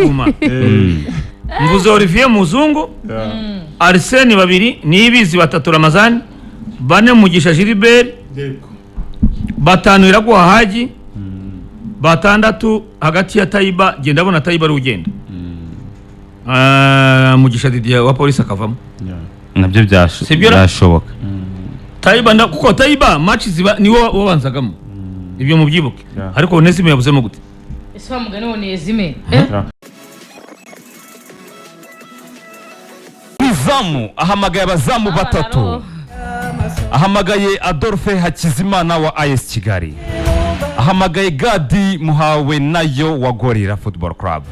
Guma. Mvuze Olivier Muzungu, Arsene babiri, Niyibizi batatu, Ramazani bane, Mugisha Gilbert batanu, Iraguha Haji batandatu, hagati ya Tayiba genda abona Tayiba ari ugenda. Ah, Mugisha Didier wa polisi akavamo. Nabyo Sibyo ra? byashoboka. Tayiba kuko Tayiba match ziba niwe wabanzagamo, ibyo mubyibuke. Ariko Onesime yabuzemo gute? Ese wa mugani Onesime? Izamu ahamagaye abazamu batatu. Ahamagaye Adolphe Hakizimana wa AS Kigali, ahamagaye Gadi Muhawe nayo wa Gorilla Football Club,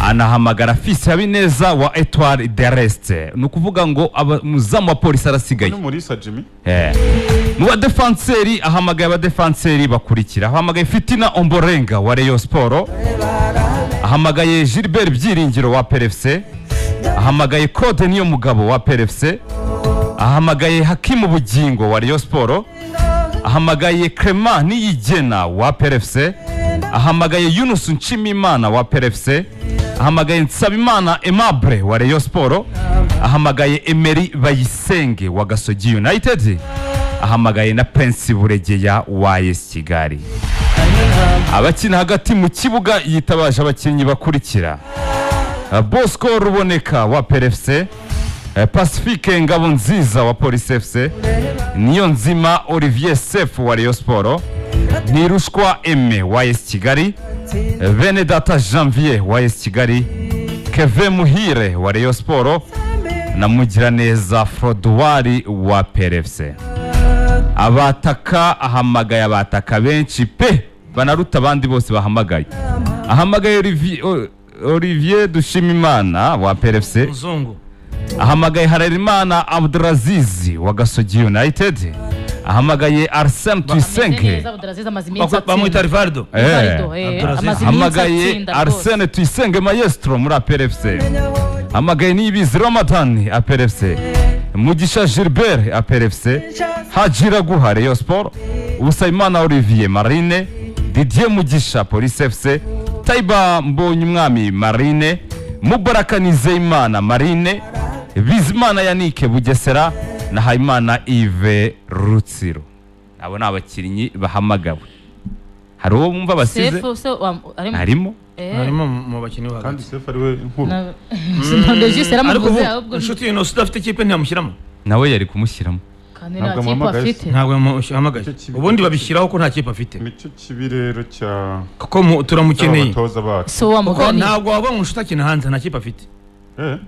anahamagara Fisi Habineza wa Etoile de Reste. Ni ukuvuga ngo umuzamu wa polisi arasigaye. N'umurisa Jimmy. Mu badefanseri ahamagaye abadefanseri bakurikira: ahamagaye Fitina Omborenga wa Rayon Sport, ahamagaye Gilbert Byiringiro wa PRFC, ahamagaye Claude Niyomugabo wa PRFC, ahamagaye Hakimu Bugingo wa Rayon Sport, ahamagaye Clement Niyigena wa PRFC, ahamagaye Yunus Nshimimana wa PRFC, ahamagaye Nsabimana Aimable wa Rayon Sport, ahamagaye Emery Bayisenge wa Gasogi United, ahamagaye na Prince Buregeya wa AS Kigali. Abakina hagati mu kibuga yitabaje abakinnyi bakurikira: Bosco Ruboneka wa PRFC, Pacifique Ngabonziza wa Police FC, Niyonzima Olivier Sefu wa Rayon Sport, Ntirushwa Aime wa AS Kigali, Benedata Janvier wa AS Kigali, Keve Muhire wa Rayon Sport na Mugiraneza Frodouari wa PRFC. Abataka ahamagaye abataka benshi pe, banaruta abandi bose bahamagaye. Ahamagaye Olivier Dushimimana wa PRFC, Muzungu, ahamagaye Harerimana Abdulaziz wa Gasogi United, ahamagaye Arsene Tuyisenge. Neza, Abdulaziz amaze iminsi Bamwita atsinda. Rivaldo. Rivaldo, Abdulaziz. amaze iminsi Ahamagaye atsinda rwose. Arsene Tuyisenge Maestro muri APRFC, ahamagaye Niyibizi Ramadan APRFC, Mugisha Gilbert APRFC, Haji Iraguha Rayon Sport, Usayimana Olivier Marine, Didier Mugisha Police FC, Taiba Mbonyumwami Marine, Mubaraka Nizeyimana Marine, Bizimana Yannick Bugesera na Habimana Yves Rutsiro. Abo ni abakinnyi bahamagawe. Hari uwo bumva basize? Sefu se arimo? Harimo. Harimo mu bakinnyi bo Kandi hagati. Sefu ari we nkuru. Ntabwo Jise Ariko yaramuvuze ubu ahubwo inshuti Innocent udafite ikipe ntiyamushyiramo. Nawe yari kumushyiramo. Kandi nta Ntabwo kipe amuhamagaye. afite. Ntabwo yamuhamagaye. Icyo kibi- Ubundi babishyiraho ko nta kipe afite. Nicyo kibi rero cya Kuko turamukeneye. abatoza bacu. Si wa Kuko mugani. ntabwo waba ngo inshuti akina hanze nta kipe afite.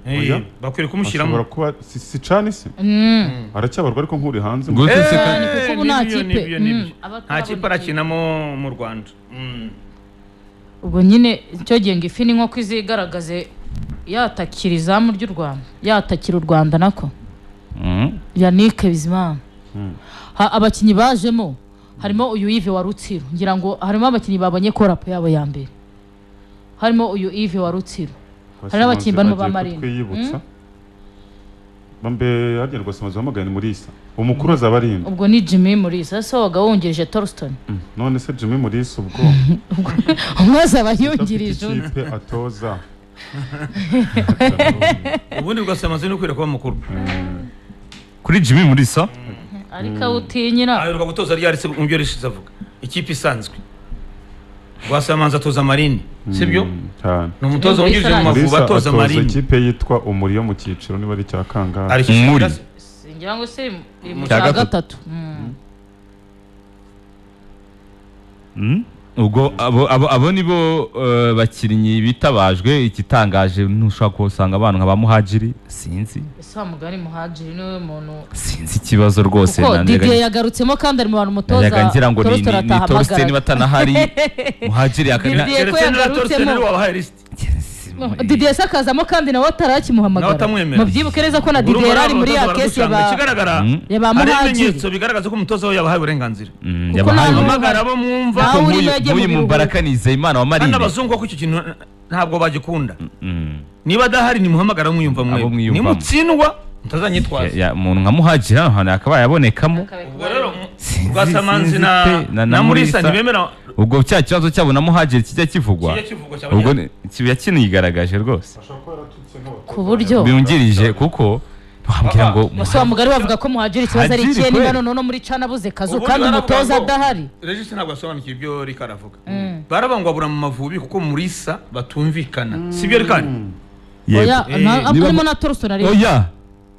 Oya. Bakwiriye kumushyiramo. Ashobora kuba si cani se aracyabarwa ariko nk'uri hanze. Gute se Cyane, kuko ubu nta Nibyo, kipe. nibyo, nibyo. Aba Nta kipe atarabona arakinamo mu Rwanda. Ubwo nyine icyo gihe ngo ifi n'inkoko izigaragaze yatakira izamu ry'u Rwanda, yatakira u Rwanda nako. Yannick Bizimana. Abakinnyi bajemo harimo uyu Yves wa Rutsiro, ngira ngo harimo abakinnyi babonye korapo yabo ya mbere, harimo uyu Yves wa Rutsiro, hari n'abakinnyi barimo ba Marine. Twiyibutsa bambe harya Rwasamazi wahamagaye ni Murisa, umukuru azaba ari inde? Ubwo ni Jimmy Murisa ese waga wungirije Torsten. None se Jimmy Murisa ubwo Umwe azaba udafite yungirije undi. ikipe atoza? Ubundi Rwasamaze ni ukwiriye kuba mukuru. Kuri Jimmy Murisa. Ariko awutinyira. Aheruka gutoza ryari se mu byo rishize avuga ikipe isanzwe? Rwasamanzi atoza Marine, sibyo? Cyane. Ni umutoza wungirije mu Mavubi. Murisa Atoza atoza Marine. ikipe yitwa Umuri yo mu cyiciro niba ari icya kangahe. Ari Muri. Ngira ngo se iri mu Cya cya gatatu. gatatu. Ubwo abo nibo bakinnyi bitabajwe. Igitangaje ntushobora kuhasanga abantu nka ba Muhajiri, sinzi. Ese wa mugani Muhajiri niwe muntu? Sinzi ikibazo rwose. Kuko Didier yagarutsemo kandi ari mu bantu umutoza Najyaga ngira ngo ni Torsten ni Torsten niba atahamagara. atanahari Muhajiri Didier ko Keretse niba Torsten yagarutsemo. ari wabahaye lisiti. Didier se akazamo kandi nawe atarakimuhamagara. Nawe atamwemera. Mubyibuke neza ko na Didier yari ari muri ya kesi ya ba Ikigaragara ya ba hari Muhajiri. ibimenyetso bigaragaza ko umutoza we yabahaye uburenganzira. Kuko Yabahaye nawe- Hamagara abo mwumva. Nawe urimo yagiye mu nk'uyu biruhuko. Mubaraka Nizeyimana wa Kandi Marine. abazungu ko icyo kintu ntabwo bagikunda. Niba adahari nimuhamagara mwiyumva Abo mwebwe. mwiyumvamo. Nimutsindwa mutazanyitwaza. Umuntu nka Muhajiri hano hantu yakabaye abonekamo. Ubwo rero Sinzi, Rwasamanzi sinzi na pe, na Murisa Murisa. ntibemera. Ubwo cya kibazo cyabo na Muhajiri kijya kivugwa, ubwo yakinigaragaje rwose ku buryo byungirije, kuko wambwira ngo Ese wa mugari bavuga ko Muhajiri ikibazo ari ikihe, niba noneho no muri cana abuze kazu kandi umutoza adahari. Regis ntabwo asobanukiwe ibyo Rika aravuga. Barabangwabura mu Mavubi kuko Murisa batumvikana, sibyo Rika? Oya, harimo na Torsten ariko. Oya,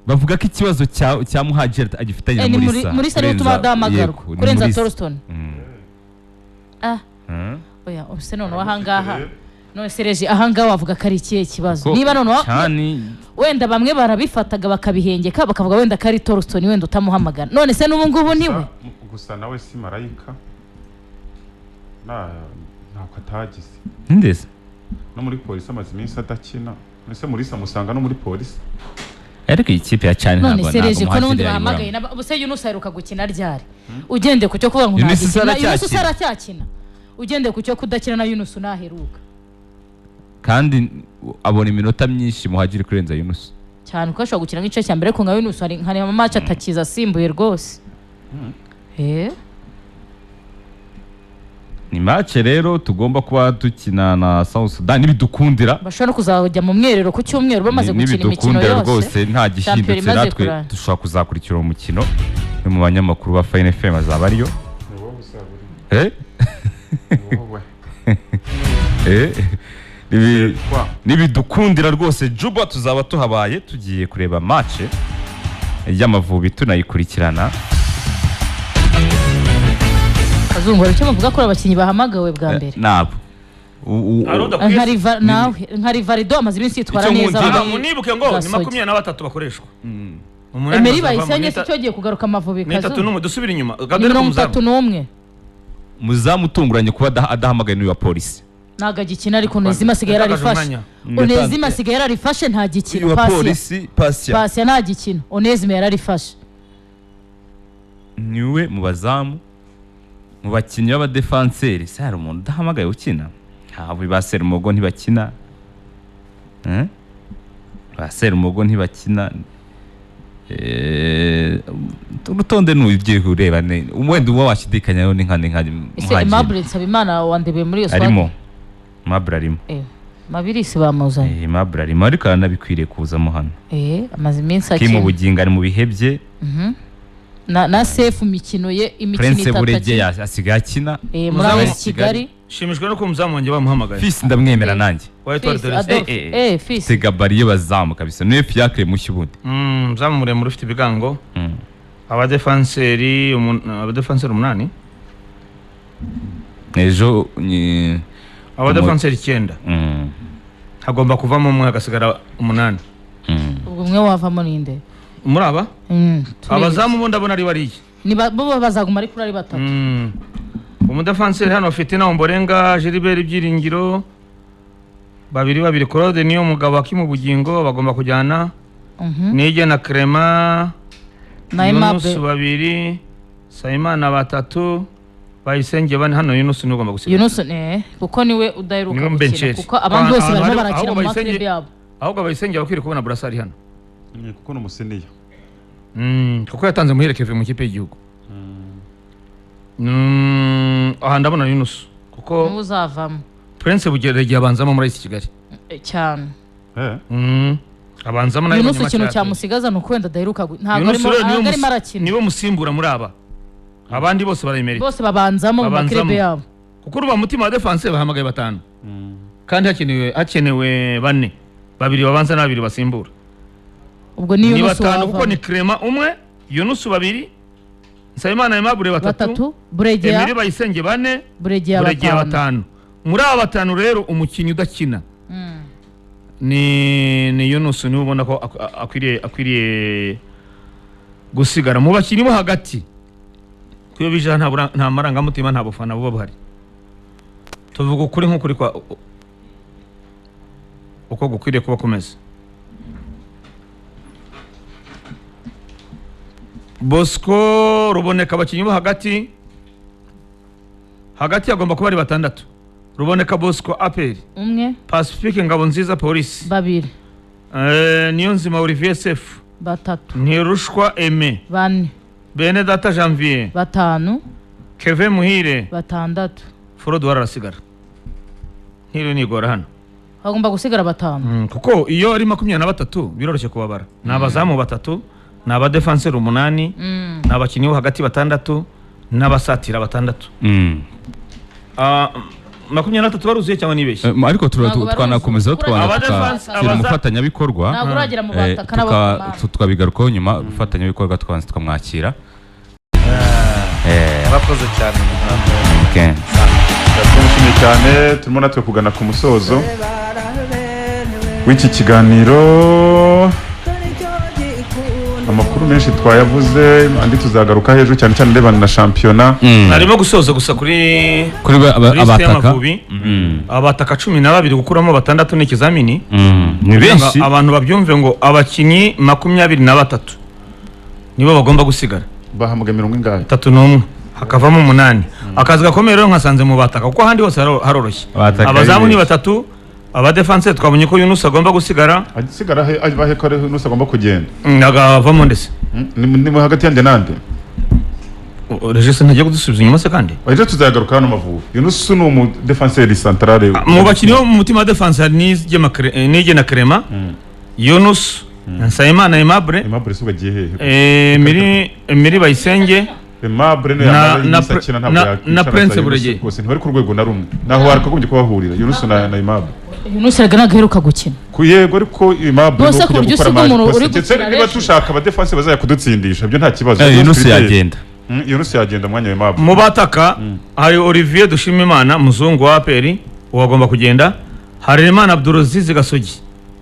bavuga ko ikibazo cya Muhajiri agifitanye na Murisa. Murisa niwe utuma adahamagarwa kurenza Torsten. Oya, ese noneho ahangaha none se ahangaha wavuga ko ari ikihe kibazo? Niba noneho wenda bamwe barabifataga bakabihengeka bakavuga wenda ko ari Torsten wenda utamuhamagara, none se n'ubu ngubu niwe gusa nawe si marayika, ntabwo atagize ndetse no muri polisi amaze iminsi adakina. Ese Murisa musanga no muri polisi? Ariko iyi kipe ya cyane ntabwo none se ko n'ubundi bahamagaye ubuse Yunus aheruka gukina ryari? Ugendeye ku cyo kuvuga ngo ntagikina, Yunus aracyakina. Ugendeye ku cyo kudakina na Yunus naheruka, kandi abona iminota myinshi Muhajiri kurenza Yunus cyane, kuko ashobora gukina nk'igice cya mbere ariko nka Yunus hari nka match atakiza asimbuye rwose. Ni match rero tugomba kuba dukina na South Sudan nibidukundira, bashobora no kuzajya mu mwerero ku cyumweru bamaze gukina imikino yose rwose nta gihindutse, natwe dushobora kuzakurikira uwo mukino. No mu banyamakuru ba Fine FM azaba ariyo. Nibidukundira rwose Juba tuzaba tuhabaye tugiye kureba match y'Amavubi tunayikurikirana. Kazungu, hari icyo bavuga ko abakinnyi bahamagawe bwa mbere? Nabo nka Rivarido amaze iminsi yitwara neza. Munibuke ngo ni 23 bakoreshwa. Emery Bayisenge si cyo giye kugaruka Amavubi Kazu. 31 dusubira inyuma. 31 muzamu utunguranye kuba adahamagaye n'uyu wa polisi. Ntabwo agikina, ariko Onezima asigaye yararifashe. Onezima asigaye yararifashe ntagikina. Uyu wa polisi Pasiya ntagikina, Onezima yararifashe. Niwe mu bazamu, mu bakinnyi b'abadefanseri se hari umuntu udahamagaye ukina? Ntabwo ba Serumogo ntibakina. Ba Serumogo ntibakina. Urutonde n'ugiye ureba wenda uwo washidikanyaho ni nka Ese Aimable Nsabimana wandebeye muri iyo squad? Arimo. Aimable arimo. Mabirisi bamuzanye. Aimable arimo ariko aranabikwiriye kuzamo hano. Amaze iminsi akina. Kimu Bugingo ari mu bihe bye. Na Sefu mikino ye imikino Prince itatu. Burege asigaye akina. Muri AS Kigali. Shimishwe no kumuzamu wanjye bamuhamagaye. Fils ndamwemera nanjye. Fils. Tegabariye bazamu kabisa. Niwe Fiacre mushya ubundi. Muzamu muremure ufite ibigango. Abadefanseri 8. Ejo ni abadefanseri 9. Hagomba kuvamo umwe hagasigara 8. Ubwo umwe wavamo ninde? Muri aba? Abazamu bo ndabona ari bariye. Ni bo bazaguma ari kuri ari batatu. Umudefanseri hano afite na Omborenga, Gilbert Byiringiro, babiri Claude niyo mugabo akimu Bugingo bagomba kujyana. Nige na Clement na Aimable babiri, Sayimana batatu, Bayisenge bane. Hano Yunus niwe ugomba gusiga. Yunus kuko niwe udaheruka gukina, kuko abandi bose barimo barakina mu makipe yabo. Ahubwo Bayisenge bakwiriye kubona brassard hano. Kuko ni umuseniya. Kuko yatanze muhere Kevin mu kipe y'igihugu. Aha ndabona Yunus kuko uzavamo. Prince Bugerege abanzamo muri AS Kigali cyane. Abanzamo nayo Yunus ikintu cyamusigaza ni uko wenda adaheruka, ntabwo arimo arakina. Niwe musimbura muri aba, abandi bose barayimereye, bose babanzamo mu makipe yabo, kuko uruba mutima wa defense bahamagaye 5 kandi hakenewe 4, 2 babanza na 2 basimbura. Ubwo ni Yunus 5 kuko ni Clement 1, Yunus 2, Nsabimana Aimable 3, Buregeya Emery Bayisenge 4, Buregeya 5. Muri aba 5 rero umukinnyi udakina ni Yunus, niwe ubona ko akwiriye gusigara mu bakinnyi bo hagati. Kuyo bija nta marangamutima, nta bufana buba buhari. Tuvuga ukuri nk'ukuri kwa uko gukwiriye kuba kumeze. Bosco Ruboneka abakinnyi bo hagati agomba kuba ari 6. Ruboneka Bosco APR 1, Pacifique Ngabonziza Police 2, Niyonzima Olivier Sefu 3, Ntirushwa Aime 4, Benedata Janvier 5, Kevin Muhire 6, Frodo arasigara, ntiriwe nigora hano. Hagomba gusigara batanu. Kuko iyo ari 23 biroroshye kubabara. Ni abazamu batatu, ni abadefanseri 8, ni abakinnyi bo hagati 6 n'abasatira 6. 23 baruzuye cyangwa nibeshye? Ariko Ntabwo twanakomeza baruzuye. twana Abadefansi- tukakira umufatanyabikorwa. Ntabwo uragera mu bataka n'abakomanda. Tukabigarukaho nyuma, umufatanyabikorwa tukabanza tukamwakira. Murakoze cyane. Okay. Turamushimiye cyane. Turimo natwe kugana ku musozo w'iki kiganiro. Amakuru menshi twayavuze, andi tuzagaruka hejuru, cyane cyane arebana na shampiyona. Narimo gusoza gusa kuri Kuri lisite abataka. y'Amavubi. Abataka 12, gukuramo 6 ni ikizamini. Ni benshi. Kugira ngo abantu babyumve, ngo abakinnyi 23 nibo bagomba gusigara. Bahamagaye mirongo ingahe? 31, hakavamo 8. Akazi gakomeye rero nkasanze mu bataka, kuko ahandi hose haroroshye. Abataka ari Abazamu ni benshi. batatu, abadefanse twabonye ko Yunus agomba gusigara. Asigara he? Abahe ko ari Yunus agomba kugenda? Agavamo ndetse. Ni hagati yanjye nande? Regis ntagiye kudusubiza inyuma se kandi? Ejo tuzagaruka hano Mavubi. Yunus ni umudefanseri centrale. Mu bakinnyi bo mu mutima wa defense hari Nige na Clement, Yunus, Nsabimana Aimable, Aimable se ugagiye hehe? Emery Bayisenge. Aimable niyo yamara iminsi akina, ntabwo yakwicara na Prince za Yunus Buregeya. rwose ntibari ku rwego na rumwe, naho bakagombye kubahurira Yunus na Aimable. Yunus erega ntabwo aheruka gukina. Ku yego, ariko Aimable Bose ni ku ukujya buryo gukora usiga amazi umuntu rwose. uri Ndetse gukina niba rero. dushaka abadefanse bazajya kudutsindisha, ibyo nta kibazo. Yunus yagenda. Yunus yagenda umwanya wa Aimable. Mu bataka hari Olivier Dushimimana Muzungu wa APR, uwo agomba kugenda. Harerimana Abdulaziz Gasogi.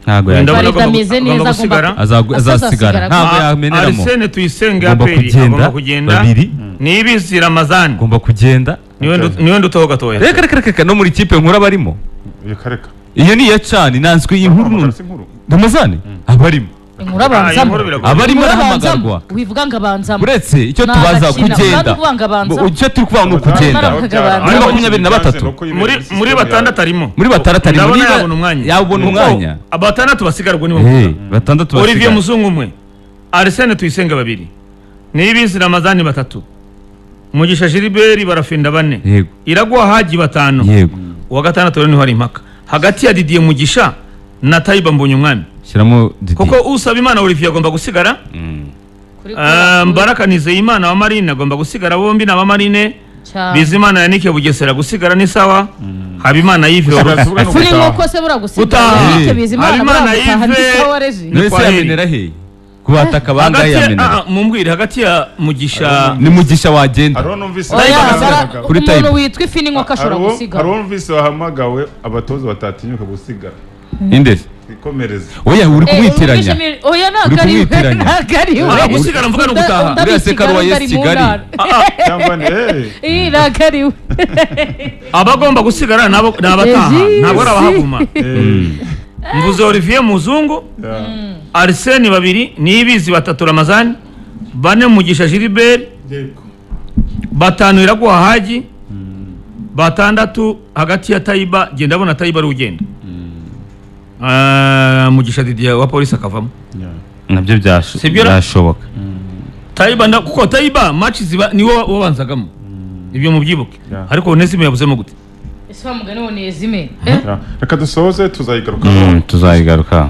Ntabwo Wenda yagenda. agomba Farida ameze agomba neza, gusigara. Azasigara, ntabwo yameneramo. Arsene Tuyisenge Agomba APR kugenda agomba kugenda. babiri. Niyibizi Ramazani. Agomba kugenda. Niwe ndutaho gatoya. Reka reka reka, no muri ikipe nkuru abarimo. Reka reka. Iyo ni iya cani nanzwe iyi nkuru none. Si inkuru. Ramazani abarimo. Inkuru Ah, iyi abanzamo. nkuru biragoye. Abarimo Inkuru abanzamo. arahamagarwa. Wivuga ngo abanzamo. Uretse icyo Ni tubaza agakina. kugenda. Kandi uvuga ngo abanzamo. Icyo turi kuvuga ni ukugenda. Muri 23. Muri batandatu arimo. Muri batandatu arimo. Ndabona Niba yabona umwanya. yabona Kuko umwanya. Batandatu basigarwa nibo. Batandatu Olivier basigara. Muzungu umwe, Arsene Tuyisenge babiri, Niyibizi Ramazani batatu, Mugisha Gilbert barafinda bane, Yego. Iraguha Haji batanu. Yego. Uwa gatandatu rero niho hari impaka hagati ya Didier Mugisha na Tayiba Mbonye Umwami. Shyiramo Didier. Kuko usaba Imana Olivier agomba gusigara. Kuri Mbaraka Nizeyimana wa Marine agomba gusigara, bombi ni aba Marine. cyane. Bizimana Yannick Bugesera gusigara ni sawa. Habimana Yves Gusigara Furi gutaha. nk'uko se buriya gusigara. Gutaha. Eric Bizimana Habimana buriya gutaha ni Yves. sawa Regi. Ni None se kwa heri. yamenera he? Ku bataka bangahe Hagati ya yamenera? mumbwire hagati ya Mugisha. Ni Mugisha wagenda. Hariho numvise Oya, bahamagawe. Kuri umuntu Tayiba. witwa ifi n'inkoko ashobora gusigara. Hariho numvise bahamagawe, abatoza batatinyuka gusigara. Inde? Ikomereze. Oya, uri kumwitiranya. Oya, ntabwo Uri ari we, kumwitiranya. ntabwo ari we. Gusigara mvuga ni ugutaha. Undi Uriya se Kigali, Karuwa undi Yes ari mu Kigali. ntara. Cyangwa ni Ih, ntabwo ari we. Abagomba gusigara ni abataha, Regis. ntabwo ari abahaguma. Mvuze Olivier Muzungu, Arsene babiri, Niyibizi batatu, Ramazani bane, Mugisha Gilbert batanu, Iraguha Haji batandatu, hagati ya Tayiba, genda abona Tayiba ari ugenda. Mugisha Didier wa polisi akavamo. Nabyo Sibyo ra? byashoboka. Tayiba kuko Tayiba match ziba niwe wabanzagamo, ibyo mubyibuke. Yeah. Ariko Onesime yabuzemo gute? Ese wa mugani wo Nezime? Reka dusoze, tuzayigarukaho. Tuzayigaruka.